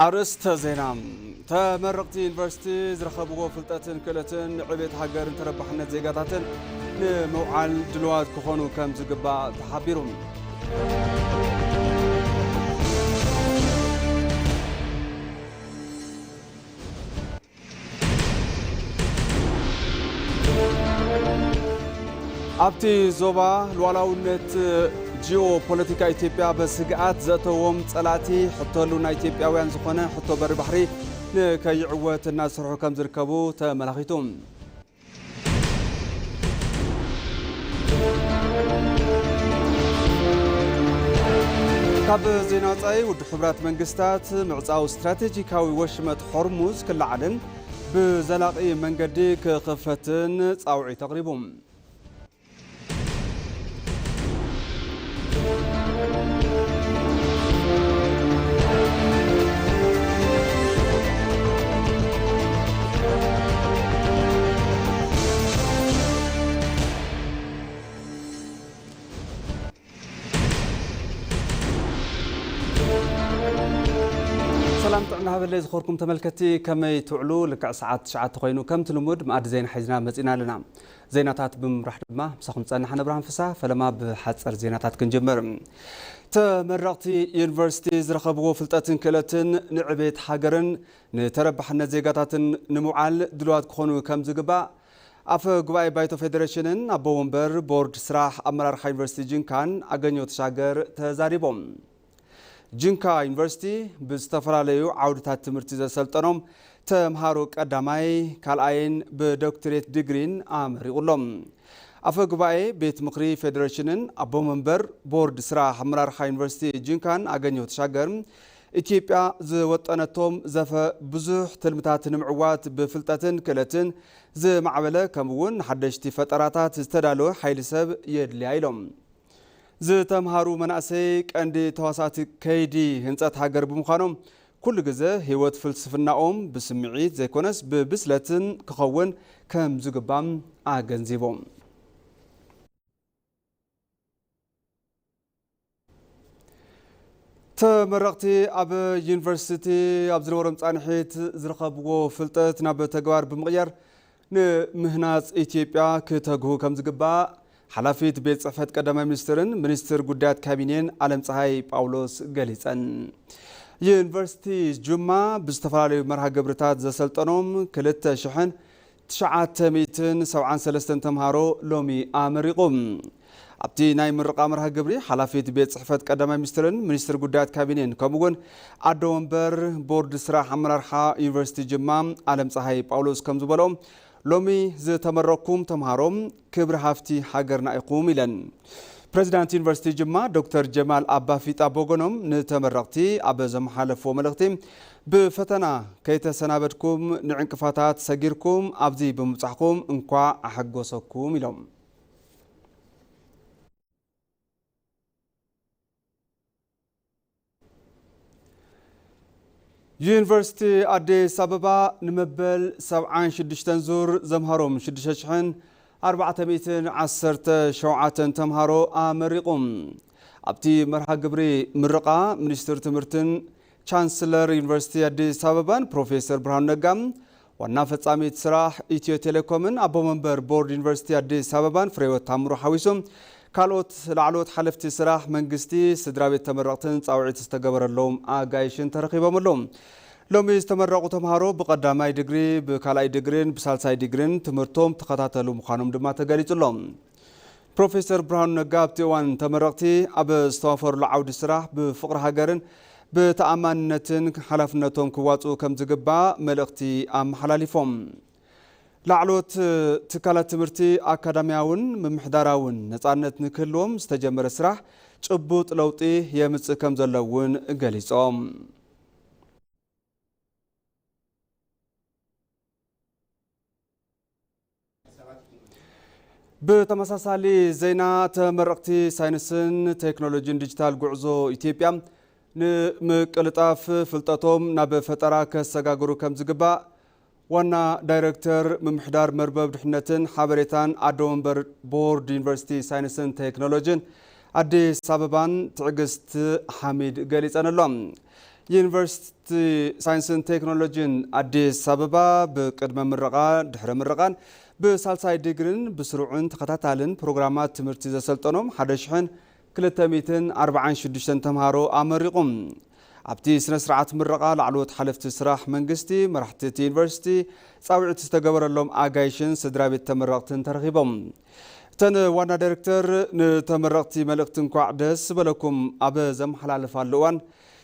ኣርእስተ ዜና። ተመረቕቲ ዩኒቨርሲቲ ዝረኸብዎ ፍልጠትን ክእለትን ንዕቤት ሃገርን ተረባሕነት ዜጋታትን ንምውዓል ድልዋት ክኾኑ ከም ዝግባእ ተሓቢሩ። ኣብቲ ዞባ ሉዓላውነት ጂኦ ፖለቲካ ኢትዮጵያ በስግኣት ዘእተዎም ጸላእቲ ሕቶ ህልውና ኢትዮጵያውያን ዝኾነ ሕቶ በሪ ባሕሪ ንከይዕወት እናሰርሑ ከም ዝርከቡ ተመላኺቱ። ካብ ዜና ወጻኢ፣ ውድብ ሕቡራት መንግስታት ምዕጻው ስትራቴጂካዊ ወሽመጥ ሆርሙዝ ክለዓልን ብዘላቒ መንገዲ ክኽፈትን ጻውዒት ኣቕሪቡ። ሰላም ጥዕና ሃበለይ ዝኸበርኩም ተመልከትቲ፣ ከመይ ትውዕሉ? ልክዕ ሰዓት ትሽዓተ ኮይኑ ከምቲ ልሙድ መኣዲ ዜና ሒዝና መጺና ኣለና። ዜናታት ብምምራሕ ድማ ምሳኹም ጸናሕና ብርሃን ፍሳ። ፈለማ ብሓጸር ዜናታት ክንጅምር። ተመረቕቲ ዩኒቨርሲቲ ዝረኸብዎ ፍልጠትን ክእለትን ንዕቤት ሃገርን ንተረባሕነት ዜጋታትን ንምውዓል ድልዋት ክኾኑ ከም ዝግባእ ኣፈ ጉባኤ ባይቶ ፌዴሬሽንን ኣቦ ወንበር ቦርድ ስራሕ ኣመራርሓ ዩኒቨርሲቲ ጅንካን ኣገኘሁ ተሻገር ተዛሪቦም። ጅንካ ዩኒቨርሲቲ ብዝተፈላለዩ ዓውድታት ትምህርቲ ዘሰልጠኖም ተምሃሮ ቀዳማይ፣ ካልኣይን ብዶክትሬት ዲግሪን ኣመሪቑሎም። ኣፈ ጉባኤ ቤት ምኽሪ ፌዴሬሽንን ኣቦ መንበር ቦርድ ስራሕ ኣመራርሓ ዩኒቨርሲቲ ጅንካን ኣገኘሁ ተሻገር፣ ኢትዮጵያ ዝወጠነቶም ዘፈ ብዙሕ ትልምታት ንምዕዋት ብፍልጠትን ክእለትን ዝማዕበለ ከምኡ እውን ንሓደሽቲ ፈጠራታት ዝተዳለወ ሓይሊ ሰብ የድልያ ኢሎም። ዝተምሃሩ መናእሰይ ቀንዲ ተዋሳእቲ ከይዲ ህንፀት ሃገር ብምዃኖም ኩሉ ግዘ ህይወት ፍልስፍናኦም ብስምዒት ዘይኮነስ ብብስለትን ክኸውን ከም ዝግባም ኣገንዚቦም። ተመረቕቲ ኣብ ዩኒቨርሲቲ ኣብ ዝነበሮም ፃንሒት ዝረኸብዎ ፍልጠት ናብ ተግባር ብምቕያር ንምህናፅ ኢትዮጵያ ክተግሁ ከም ዝግባእ ሓላፊት ቤት ፅሕፈት ቀዳማይ ሚኒስትርን ሚኒስትር ጉዳያት ካቢኔን ኣለም ፀሃይ ጳውሎስ ገሊፀን። ዩኒቨርሲቲ ጅማ ብዝተፈላለዩ መርሃ ግብርታት ዘሰልጠኖም ክልተ ሽሕን ትሽዓተ ሚእትን ሰብዓን ሰለስተን ተምሃሮ ሎሚ ኣመሪቑ። ኣብቲ ናይ ምርቓ መርሃ ግብሪ ሓላፊት ቤት ፅሕፈት ቀዳማይ ሚኒስትርን ሚኒስትር ጉዳያት ካቢኔን ከምኡ እውን ኣዶ ወንበር ቦርድ ስራሕ ኣመራርሓ ዩኒቨርሲቲ ጅማ ኣለም ፀሃይ ጳውሎስ ከም ዝበሎ፣ ሎሚ ዝተመረቕኩም ተምሃሮ ክብሪ ሃፍቲ ሃገርና ኢኹም ኢለን። ፕሬዚዳንት ዩኒቨርሲቲ ጅማ ዶክተር ጀማል ኣባፊጣ በጎኖም ንተመረቕቲ ኣብ ዘመሓለፍዎ መልእኽቲ፣ ብፈተና ከይተሰናበድኩም ንዕንቅፋታት ሰጊርኩም ኣብዚ ብምብጻሕኩም እንኳዕ ኣሐጎሰኩም ኢሎም። ዩኒቨርሲቲ ኣዲስ ኣበባ ንመበል ሰብዓን ሽዱሽተን ዙር ዘምሃሮም ሽዱሽተ ሽሕን ኣርባዕተ ሚእትን ዓሰርተ ሸውዓተን ተምሃሮ ኣመሪቑ። ኣብቲ መርሃ ግብሪ ምርቓ ሚኒስትር ትምህርትን ቻንስለር ዩኒቨርሲቲ ኣዲስ ኣበባን ፕሮፌሰር ብርሃኑ ነጋ፣ ዋና ፈጻሚት ስራሕ ኢትዮ ቴሌኮምን ኣቦ መንበር ቦርድ ዩኒቨርሲቲ ኣዲስ ኣበባን ፍሬህይወት ታምሩ ሓዊሱ ካልኦት ላዕለዎት ሓለፍቲ ስራሕ መንግስቲ፣ ስድራ ቤት ተመረቕትን ጻውዒት ዝተገበረሎም ኣጋይሽን ተረኺቦም ኣለዉ። ሎሚ ዝተመረቑ ተምሃሮ ብቐዳማይ ዲግሪ፣ ብካልኣይ ዲግሪን ብሳልሳይ ዲግሪን ትምህርቶም ተኸታተሉ ምዃኖም ድማ ተገሊጹ ኣሎ። ፕሮፌሰር ብርሃኑ ነጋ ኣብቲ እዋን ተመረቕቲ ኣብ ዝተዋፈሩሉ ዓውዲ ስራሕ ብፍቕሪ ሃገርን ብተኣማንነትን ሓላፍነቶም ክዋፅኡ ከም ዝግባእ መልእኽቲ ኣመሓላሊፎም። ላዕለዎት ትካላት ትምህርቲ ኣካዳሚያውን ምምሕዳራውን ነፃነት ንክህልዎም ዝተጀመረ ስራሕ ጭቡጥ ለውጢ የምፅእ ከም ዘሎ እውን ገሊፆም። ብተመሳሳሊ ዜና፣ ተመረቕቲ ሳይንስን ቴክኖሎጂን ዲጂታል ጉዕዞ ኢትዮጵያ ንምቅልጣፍ ፍልጠቶም ናብ ፈጠራ ከሰጋግሩ ከም ዝግባእ ዋና ዳይሬክተር ምምሕዳር መርበብ ድሕነትን ሓበሬታን ኣዶ ወንበር ቦርድ ዩኒቨርሲቲ ሳይንስን ቴክኖሎጂን ኣዲስ ኣበባን ትዕግስት ሓሚድ ገሊጸን ኣሎ። ዩኒቨርሲቲ ሳይንስን ቴክኖሎጂን ኣዲስ ኣበባ ብቅድመ ምረቓ፣ ድሕረ ምረቓን ብሳልሳይ ዲግሪን ብስሩዕን ተኸታታልን ፕሮግራማት ትምህርቲ ዘሰልጠኖም ሓደ ሽሕን ክልተ ሚእትን ኣርባዓን ሽዱሽተን ተምሃሮ ኣመሪቑም። ኣብቲ ስነ ስርዓት ምረቓ ላዕለዎት ሓለፍቲ ስራሕ መንግስቲ፣ መራሕቲ እቲ ዩኒቨርሲቲ፣ ጻውዒት ዝተገበረሎም ኣጋይሽን ስድራ ቤት ተመረቕትን ተረኺቦም። እተን ዋና ዳይሬክተር ንተመረቕቲ መልእኽቲ እንኳዕ ደስ በለኩም ኣብ ዘመሓላለፋሉ እዋን፣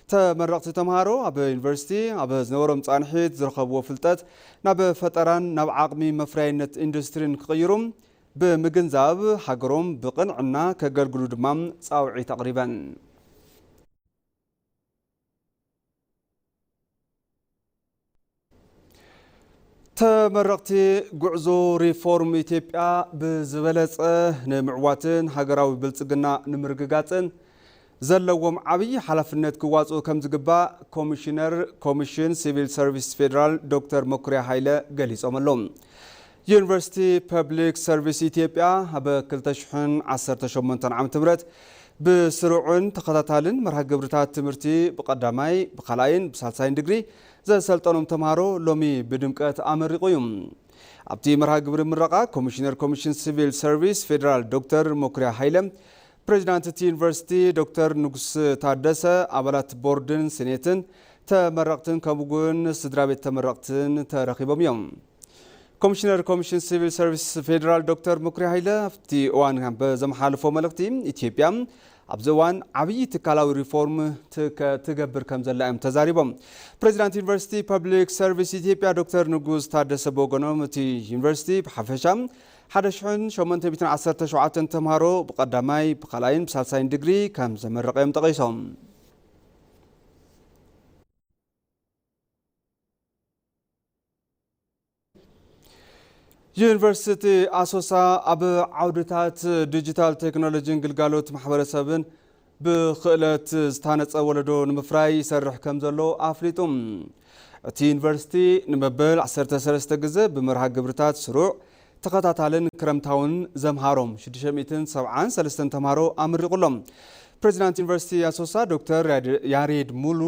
ተመረቕቲ ተምሃሮ ኣብ ዩኒቨርሲቲ ኣብ ዝነበሮም ጻንሒት ዝረኸብዎ ፍልጠት ናብ ፈጠራን ናብ ዓቕሚ መፍረያይነት ኢንዱስትሪን ክቕይሩ ብምግንዛብ፣ ሃገሮም ብቕንዕና ከገልግሉ ድማ ጻውዒት ኣቕሪበን። ተመረቕቲ፣ ጉዕዞ ሪፎርም ኢትዮጵያ ብዝበለጸ ንምዕዋትን ሃገራዊ ብልጽግና ንምርግጋጽን ዘለዎም ዓብዪ ሓላፍነት ክዋጽኡ ከም ዝግባእ ኮሚሽነር ኮሚሽን ሲቪል ሰርቪስ ፌዴራል ዶክተር መኩሪያ ሃይለ ገሊጾም ኣለዉ። ዩኒቨርሲቲ ፐብሊክ ሰርቪስ ኢትዮጵያ ኣብ ክልተ ሽሕን ዓሰርተ ሸሞንተን ዓመተ ምህረት ብስሩዕን ተኸታታልን መርሃ ግብርታት ትምህርቲ ብቐዳማይ፣ ብኻልኣይን ብሳልሳይን ዲግሪ ዘሰልጠኖም ተምሃሮ ሎሚ ብድምቀት ኣመሪቑ እዩ። ኣብቲ መርሃ ግብሪ ምረቓ ኮሚሽነር ኮሚሽን ሲቪል ሰርቪስ ፌዴራል ዶክተር መኩሪያ ሃይለ፣ ፕሬዚዳንት እቲ ዩኒቨርሲቲ ዶክተር ንጉስ ታደሰ፣ ኣባላት ቦርድን ሴኔትን ተመረቕትን ከምኡ እውን ስድራ ቤት ተመረቕትን ተረኺቦም እዮም። ኮሚሽነር ኮሚሽን ሲቪል ሰርቪስ ፌዴራል ዶክተር መኩሪያ ሃይለ ኣብቲ እዋን ብዘመሓለፎ መልእኽቲ፣ ኢትዮጵያ ኣብዚ እዋን ዓብዪ ትካላዊ ሪፎርም ትከ-፣ ትገብር ከም ዘላ እዮም ተዛሪቦም። ፕሬዚዳንት ዩኒቨርሲቲ ፐብሊክ ሰርቪስ ኢትዮጵያ ዶክተር ንጉስ ታደሰ ብወገኖም፣ እቲ ዩኒቨርሲቲ ብሓፈሻ ሓደ ሽሕን ሸሞንተ ሚእትን ዓሰርተ ሸውዓተን ተምሃሮ ብቐዳማይ፣ ብኻልኣይን ብሳልሳይን ዲግሪ ከም ዘመረቐ እዮም ጠቒሶም። ዩኒቨርሲቲ ኣሶሳ ኣብ ዓውድታት ዲጂታል ቴክኖሎጂን ግልጋሎት ማሕበረሰብን ብክእለት ዝታነጸ ወለዶ ንምፍራይ ይሰርሕ ከም ዘሎ ኣፍሊጡ። እቲ ዩኒቨርሲቲ ንመበል ዓሰርተ ሰለስተ ግዘ ብመርሃ ግብርታት ስሩዕ፣ ተኸታታልን ክረምታውን ዘምሃሮም ሽዱሽተ ሚእትን ሰብዓን ሰለስተን ተምሃሮ ኣመሪቑሎም። ፕሬዚዳንት ዩኒቨርሲቲ ኣሶሳ ዶክተር ያድ-፣ ያሬድ ሙሉ፣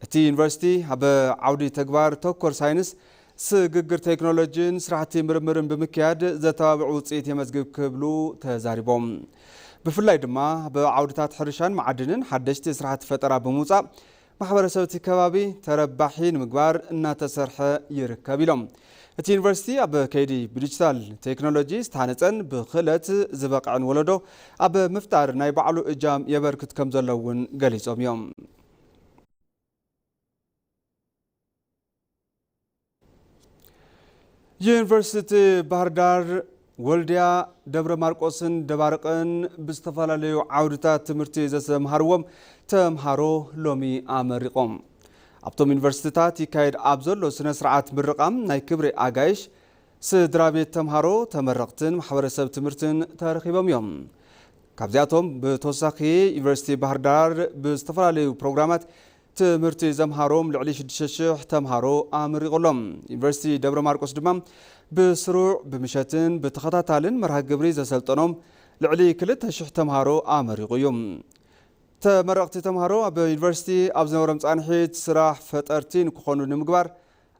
እቲ ዩኒቨርሲቲ ኣብ ዓውዲ ተግባር ተኮር ሳይንስ፣ ስግግር ቴክኖሎጂን ስራሕቲ ምርምርን ብምክያድ ዘተባብዕ ውፅኢት የመዝግብ ክብሉ ተዛሪቦም። ብፍላይ ድማ ኣብ ዓውድታት ሕርሻን መዓድንን ሓደሽቲ ስራሕቲ ፈጠራ ብምውፃእ ማሕበረሰብ እቲ ከባቢ ተረባሒ ንምግባር እናተሰርሐ ይርከብ ኢሎም። እቲ ዩኒቨርሲቲ ኣብ ከይዲ ብዲጂታል ቴክኖሎጂ ዝተሃነፀን ብክእለት ዝበቕዐን ወለዶ ኣብ ምፍጣር ናይ ባዕሉ እጃም የበርክት ከም ዘሎ እውን ገሊፆም እዮም። ዩኒቨርሲቲ ባህር ዳር፣ ወልድያ፣ ደብረ ማርቆስን ደባርቅን ብዝተፈላለዩ ዓውድታት ትምህርቲ ዘስተምሃርዎም ተምሃሮ ሎሚ ኣመሪቖም። ኣብቶም ዩኒቨርሲቲታት ይካየድ ኣብ ዘሎ ስነ ስርዓት ምርቓም ናይ ክብሪ ኣጋይሽ ስድራ ቤት ተምሃሮ፣ ተመረቕትን ማሕበረሰብ ትምህርትን ተረኺቦም እዮም። ካብዚኣቶም ብተወሳኺ ዩኒቨርሲቲ ባህር ዳር ብዝተፈላለዩ ፕሮግራማት ትምህርቲ ዘምሃሮም ልዕሊ ሽዱሽተ ሽሕ ተምሃሮ ኣመሪቑሎም። ዩኒቨርሲቲ ደብረ ማርቆስ ድማ ብስሩዕ ብምሸትን ብተኸታታልን መርሃ ግብሪ ዘሰልጠኖም ልዕሊ ክልተ ሽሕ ተምሃሮ ኣመሪቑ እዩ። ተመረቕቲ ተምሃሮ ኣብ ዩኒቨርሲቲ ኣብ ዝነበሮም ጻንሒት ስራሕ ፈጠርቲ ንክኾኑ ንምግባር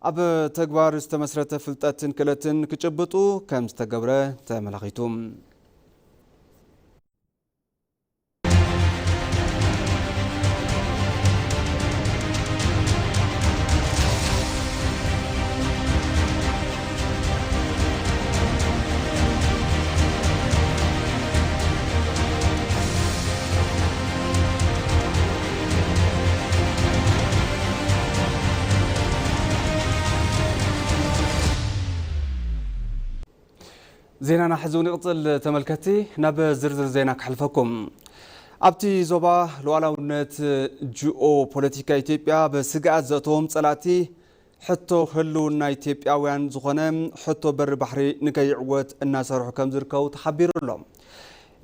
ኣብ ተግባር ዝተመስረተ ፍልጠትን ክእለትን ክጭብጡ ከም ዝተገብረ ተመላኺቱ። ዜናና ሕዚ እውን ይቕጽል። ተመልከትቲ፣ ናብ ዝርዝር ዜና ክሕልፈኩም። ኣብቲ ዞባ ሉዓላውነት፣ ጂኦ ፖለቲካ ኢትዮጵያ ብስግኣት ዘእተዎም ጸላእቲ ሕቶ ህልውና ኢትዮጵያውያን ዝኾነ ሕቶ በሪ ባሕሪ ንከይዕወት እናሰርሑ ከም ዝርከቡ ተሓቢሩ ኣሎ።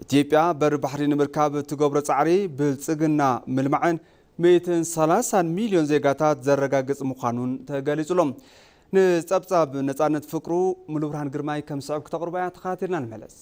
ኢትዮጵያ በሪ ባሕሪ ንምርካብ እትገብሮ ጻዕሪ ብልጽግና ምልማዕን ሚእትን ሰላሳን ሚልዮን ዜጋታት ዘረጋግጽ ምዃኑን ተገሊጹ ኣሎ። ንጸብጻብ ነጻነት ፍቅሩ ሙሉብርሃን ግርማይ ከም ዝስዕብ ክተቕርቦ እያ። ተኸታቲልና ንመለስ።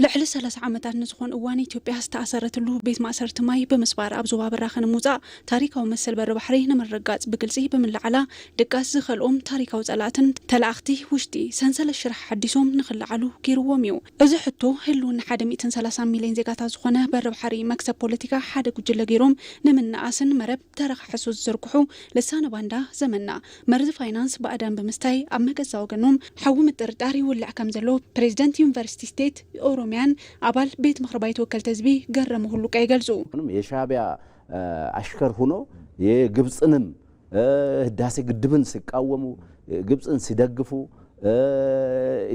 ልዕሊ ሰላሳ ዓመታት ንዝኾን እዋን ኢትዮጵያ ዝተኣሰረትሉ ቤት ማእሰርቲ ማይ ብምስባር ኣብ ዞባ በራኸ ንምውጻእ ታሪካዊ መሰል በሪ ባሕሪ ንምርግጋጽ ብግልጺ ብምልዓላ ድቃስ ዝኸልኦም ታሪካዊ ጸላእትን ተላኣኽቲ ውሽጢ ሰንሰለት ሽርሒ ሓዲሶም ንኽለዓሉ ገይርዎም እዩ። እዚ ሕቶ ህልውና ሓደ ሚእትን ሰላሳን ሚልዮን ዜጋታት ዝኾነ በሪ ባሕሪ መክሰብ ፖለቲካ ሓደ ጉጅለ ገይሮም ንምንኣስን መረብ ተረኻሕሶ ዝዘርግሑ ልሳነ ባንዳ ዘመንና መርዚ ፋይናንስ ባዕዳን ብምስታይ ኣብ መገዛ ወገኖም ሓዊ ምጥርጣር ይውልዕ ከም ዘሎ ፕሬዚደንት ዩኒቨርሲቲ ስቴት ኦሮሚያን ኣባል ቤት ምኽሪ ባይቶ ወከልቲ ህዝቢ ገረመው ሁሉቃ ይገልጹ። የሻዕቢያ አሽከር ሆኖ የግብፅንም ህዳሴ ግድብን ሲቃወሙ፣ ግብፅን ሲደግፉ፣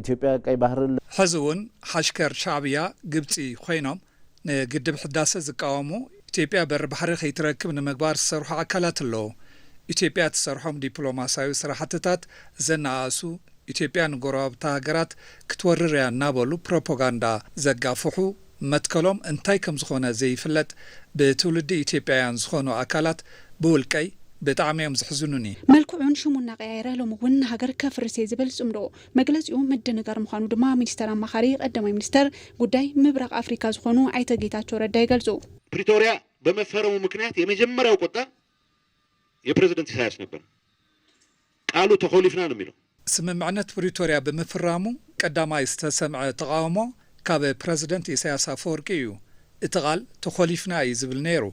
ኢትዮጵያ ቀይ ባህርን ሕዚ እውን ሓሽከር ሻዕብያ ግብፂ ኮይኖም ንግድብ ሕዳሰ ዝቃወሙ፣ ኢትዮጵያ በሪ ባሕሪ ከይትረክብ ንምግባር ዝሰርሑ ኣካላት ኣለዉ። ኢትዮጵያ ትሰርሖም ዲፕሎማሲያዊ ስራሕትታት ዘነኣእሱ፣ ኢትዮጵያ ንጎረባብታ ሃገራት ክትወርር እያ እናበሉ ፕሮፓጋንዳ ዘጋፍሑ፣ መትከሎም እንታይ ከምዝኾነ ዘይፍለጥ ብትውልዲ ኢትዮጵያውያን ዝኾኑ ኣካላት ብውልቀይ ብጣዕሚ እዮም ዘሕዝኑኒ። መልክዑን ሽሙ እናቀያየረ ሎሚ እውን ንሃገር ከፍርስ እየ ዝብል ጽምዶ መግለጺኡ ምድንጋር ምዃኑ ድማ ሚኒስተር ኣማኻሪ ቀዳማይ ሚኒስተር ጉዳይ ምብራቕ ኣፍሪካ ዝኾኑ ኣይተ ጌታቸው ረዳ ይገልጹ። ፕሪቶሪያ በመፈረሙ ምክንያት የመጀመሪያው ቁጣ የፕሬዝደንት ኢሳያስ ነበር። ቃሉ ተኾሊፍና ነው የሚለው። ስምምዕነት ፕሪቶሪያ ብምፍራሙ ቀዳማይ ዝተሰምዐ ተቓውሞ ካብ ፕረዚደንት ኢሳያስ ኣፈወርቂ እዩ። እቲ ቃል ተኾሊፍና እዩ ዝብል ነይሩ።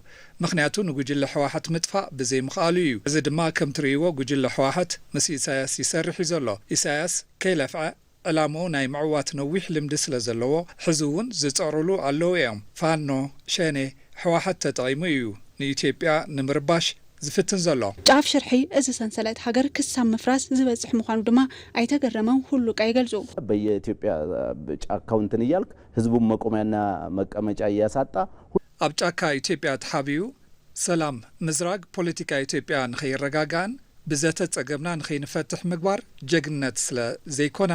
ምኽንያቱ ንጉጅለ ህወሓት ምጥፋእ ብዘይምኽኣሉ እዩ። እዚ ድማ ከም ትርእይዎ ጉጅለ ህወሓት ምስ ኢሳያስ ይሰርሕ እዩ ዘሎ። ኢሳያስ ከይለፍዐ ዕላምኡ ናይ ምዕዋት ነዊሕ ልምዲ ስለ ዘለዎ ሕዚ እውን ዝፅዕሩሉ ኣለዉ እዮም። ፋኖ፣ ሸኔ፣ ህወሓት ተጠቒሙ እዩ ንኢትዮጵያ ንምርባሽ ዝፍትን ዘሎ። ጫፍ ሽርሒ እዚ ሰንሰለት ሃገር ክሳብ ምፍራስ ዝበፅሕ ምዃኑ ድማ ኣይተ ገረመው ሁሉቃ ይገልፁ። በየኢትዮጵያ ጫካው እንትን እያልክ ህዝቡን መቆሚያና መቀመጫ እያሳጣ ኣብ ጫካ ኢትዮጵያ ተሓቢኡ ሰላም ምዝራግ ፖለቲካ ኢትዮጵያ ንኸይረጋጋእን ብዘተ ጸገምና ንኸይንፈትሕ ምግባር ጀግንነት ስለ ዘይኮነ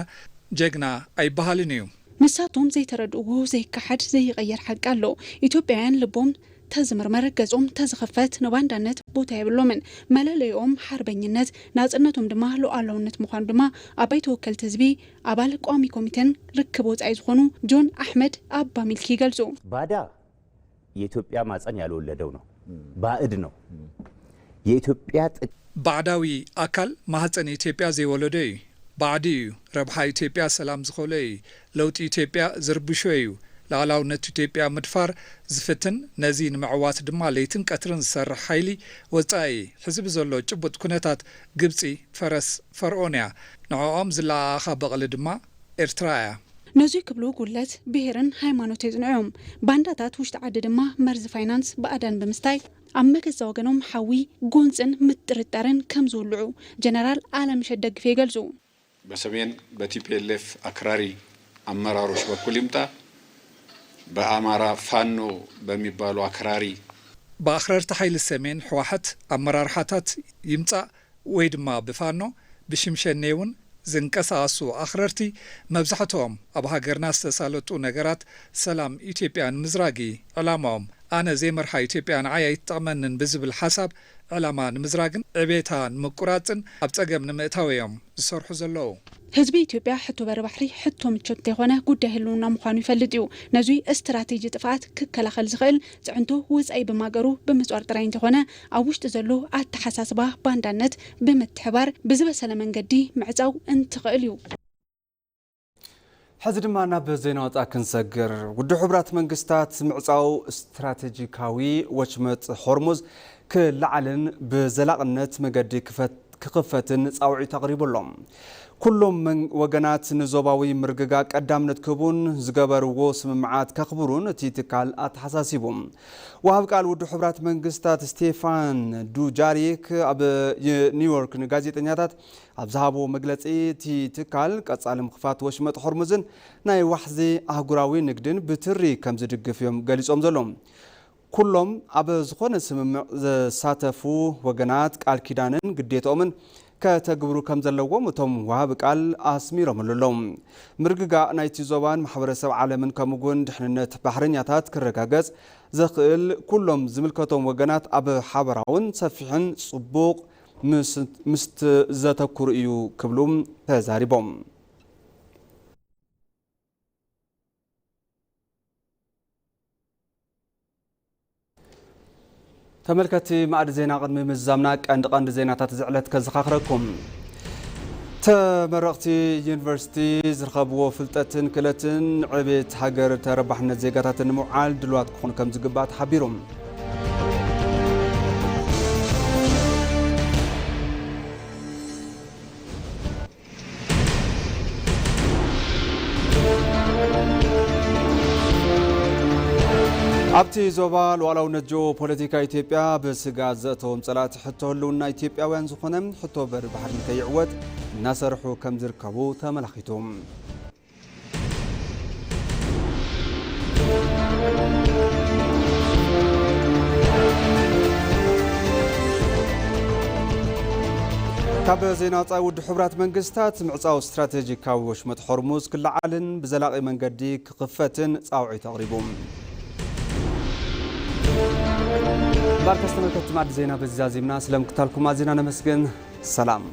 ጀግና ኣይበሃልን እዩ። ንሳቶም ዘይተረድእዎ ዘይከሓድ ዘይቐየር ሓቂ ኣሎ። ኢትዮጵያውያን ልቦም ተዝምርመር ገጾም ተዝኽፈት ንባንዳነት ቦታ የብሎምን። መለለይኦም ሓርበኝነት ናጽነቶም ድማ ሉዓላውነት ምዃኑ ድማ ኣባይ ተወከልቲ ህዝቢ ኣባል ቋሚ ኮሚቴን ርክብ ወጻኢ ዝኾኑ ጆን ኣሕመድ ኣባ ሚልኪ ይገልጹ። ባዳ የኢትዮጵያ ማፀን ያልወለደው ነው፣ ባእድ ነው። የኢትዮጵያ ጥቅ ባዕዳዊ ኣካል ማህፀን ኢትዮጵያ ዘይወለዶ እዩ። ባዕዲ እዩ። ረብሓ ኢትዮጵያ ሰላም ዝኸሎ እዩ። ለውጢ ኢትዮጵያ ዝርብሾ እዩ። ላዕላውነት ኢትዮጵያ ምድፋር ዝፍትን ነዚ ንምዕዋት ድማ ለይትን ቀትርን ዝሰርሕ ሓይሊ ወፃኢ ሕዚ ብዘሎ ጭቡጥ ኩነታት ግብፂ ፈረስ ፈርኦን እያ። ንዕኦም ዝለኣኣኻ በቕሊ ድማ ኤርትራ እያ። ነዙይ ክብሉ ጉለት ብሄርን ሃይማኖት የጽንዑ እዮም። ባንዳታት ውሽጢ ዓዲ ድማ መርዚ ፋይናንስ ብኣዳን ብምስታይ ኣብ መገዛ ወገኖም ሓዊ ጎንፅን ምጥርጣርን ከም ዝውልዑ ጀነራል ኣለምሸት ደግፌ ይገልፁ። በሰሜን በ ቲ ፒ ኤል ኤፍ አክራሪ አመራሮች በኩል ይምጣ፣ በአማራ ፋኖ በሚባሉ አክራሪ ብኣኽረርቲ ሓይሊ ሰሜን ህወሓት ኣመራርሓታት ይምፃእ ወይ ድማ ብፋኖ ብሽምሸኔ እውን ዝንቀሳቐሱ ኣኽረርቲ መብዛሕትኦም ኣብ ሃገርና ዝተሳለጡ ነገራት ሰላም ኢትዮጵያ ንምዝራግ እዩ ዕላማኦም። ኣነ ዘይመርሓ ኢትዮጵያ ንዓይ ኣይትጠቕመንን ብዝብል ሓሳብ ዕላማ ንምዝራግን ዕቤታ ንምቁራፅን ኣብ ፀገም ንምእታው እዮም ዝሰርሑ ዘለዉ። ህዝቢ ኢትዮጵያ ሕቶ በሪ ባሕሪ ሕቶ ምቾት እንተይኮነ ጉዳይ ህልውና ምዃኑ ይፈልጥ እዩ። ነዙይ ስትራቴጂ ጥፍኣት ክከላኸል ዝኽእል ፅዕንቶ ወፃኢ ብማገሩ ብምፅዋር ጥራይ እንተኾነ ኣብ ውሽጢ ዘሎ ኣተሓሳስባ ባንዳነት ብምትሕባር ብዝበሰለ መንገዲ ምዕፃው እንትኽእል እዩ። ሕዚ ድማ ናብ ዜና ወፃ ክንሰግር። ውድብ ሕቡራት መንግስታት ምዕፃው ስትራቴጂካዊ ወሽመጥ ሆርሙዝ ክለዓልን ብዘላቕነት መገዲ ክፈትን ፃውዒት ኣቕሪቡ ኣሎ። ኩሎም ወገናት ንዞባዊ ምርግጋእ ቀዳምነት ክህቡን ዝገበርዎ ስምምዓት ከኽብሩን እቲ ትካል ኣተሓሳሲቡ። ወሃብ ቃል ውድብ ሕቡራት መንግስታት ስቴፋን ዱጃሪክ ኣብ ኒውዮርክ ንጋዜጠኛታት ኣብ ዝሃብዎ መግለፂ እቲ ትካል ቀፃሊ ምኽፋት ወሽመጥ ሆርሙዝን ናይ ዋሕዚ ኣህጉራዊ ንግድን ብትሪ ከም ዝድግፍ እዮም ገሊፆም ዘለዉ። ኩሎም ኣብ ዝኾነ ስምምዕ ዝሳተፉ ወገናት ቃል ኪዳንን ግዴትኦምን ከተግብሩ ከም ዘለዎም እቶም ወሃቢ ቃል ኣስሚሮምሉ ኣለዉ። ምርግጋእ ናይቲ ዞባን ማሕበረሰብ ዓለምን ከምኡ እውን ድሕንነት ባሕረኛታት ክረጋገጽ ዘኽእል ኩሎም ዝምልከቶም ወገናት ኣብ ሓበራውን ሰፊሕን ጽቡቕ ምስት ዘተኩሩ እዩ ክብሉ ተዛሪቦም። ተመልከቲ ማዕድ ዜና ቅድሚ ምዛምና ቀንዲ ቀንዲ ዜናታት ዝዕለት ከዘኻኽረኩም። ተመረቕቲ ዩኒቨርሲቲ ዝረኸብዎ ፍልጠትን ክእለትን ዕቤት ሃገር ተረባሕነት ዜጋታትን ንምውዓል ድልዋት ክኾኑ ከም ዝግባእ ተሓቢሩ። ኣብቲ ዞባ ሉዓላውነት ጂኦ ፖለቲካ ኢትዮጵያ ብስጋት ዘእተዎም ጸላእቲ ሕቶ ህልውና ኢትዮጵያውያን ዝኾነ ሕቶ በሪ ባሕሪ ንከይዕወት እናሰርሑ ከም ዝርከቡ ተመላኺቱ። ካብ ዜና ወጻኢ ውድብ ሕቡራት መንግስታት ምዕጻው ስትራቴጂካዊ ወሽመጥ ሆርሙዝ ክለዓልን ብዘላቒ መንገዲ ክኽፈትን ጻውዒት ኣቕሪቡ። ባርከስ ተመልከትቲ ማዕድ ዜና በዚ ዛዚምና ስለምክታልኩም ኣዚና ነመስግን። ሰላም።